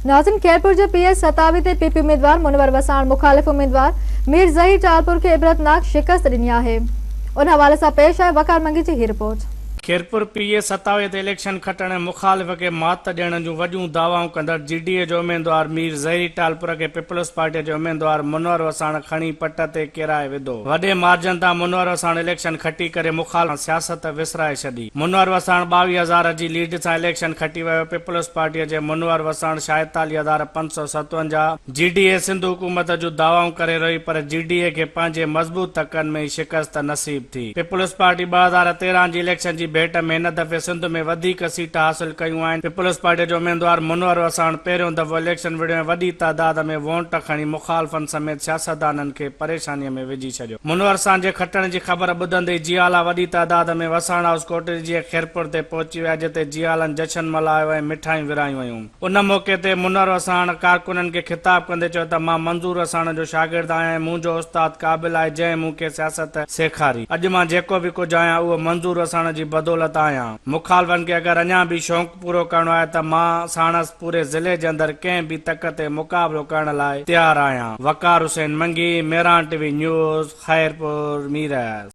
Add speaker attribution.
Speaker 1: ناظرين خيرپور جي P S ستاوي تي پي پي اميدوار منور وساڻ مخالف اميدوار مير ظهير ٽالپر کي عبرتناڪ شڪست ڏني آهي ان حوالي سان پيش آهي وقار منگي جي هي رپورٽ.
Speaker 2: خيرپور پي ايس ستاوي تي اليڪشن کٽڻ ۽ مخالف کي مات ڏيڻ جون وڏيون دعوائون ڪندڙ جي ڊي اي جو اميدوار مير ظهير ٽالپر کي پيپلز پارٽي جي اميدوار منور وساڻ کڻي پٽ تي ڪيرائي وڌو. وڏي مارجن تان منور وساڻ اليڪشن کٽي ڪري مخالف کان سياست وسرائي ڇڏي. منور وساڻ 22 هزار جي ليڊ سان اليڪشن کٽي ويو، پيپلز پارٽيء جي منور وساڻ 46,557 جي ڊي اي سنڌ حڪومت جون دعوائون ڪري رهي پر جي ڊي اي کي پنهنجي مضبوط تڪن ۾ ئي شڪست نصيب ٿي. پيپلز پارٽي 2013 جي اليڪشن جي ڀيٽ ۾ هن دفعي سنڌ ۾ وڌيڪ سيٽ حاصل ڪيون آهن، پيپلز پارٽيء جو اميدوار منور وساڻ پهريون دفعو اليڪشن وڙهيو ۽ وڏي تعداد ۾ وونٽ کڻي مخالفن سميت سياستدانن کي پريشانيء ۾ وجهي ڇڏيو. منور سان جي کٽڻ جي خبر ٻڌندي ئي جيالا وڏي تعداد ۾ وساڻ هائوس ڪوٽڙي ۽ خيرپور تي پهچي ويا جتي جيالن جشن ملهايو ۽ مٺايون ورهايون ويون. ان موقعي تي منور وساڻ ڪارڪنن کي خطاب ڪندي چيو ته مان منظور وساڻ جو شاگرد آهيان ۽ منهنجو استاد قابل آهي جنهن مون کي سياست سيکاري. اڄ مان جيڪو به ڪجهه آهيان اهو منظور وساڻ جي بدولت آهيان. مخالفن کي اگر اڃا به شونق پورو ڪرڻو آهي ته مان ساڻس پوري ضلعي جي اندر ڪنهن به تڪ تي مقابلو ڪرڻ لاء تيار آهيان. Waqar Hussain Mangi, Mehran T V news, Khairpur Mirs.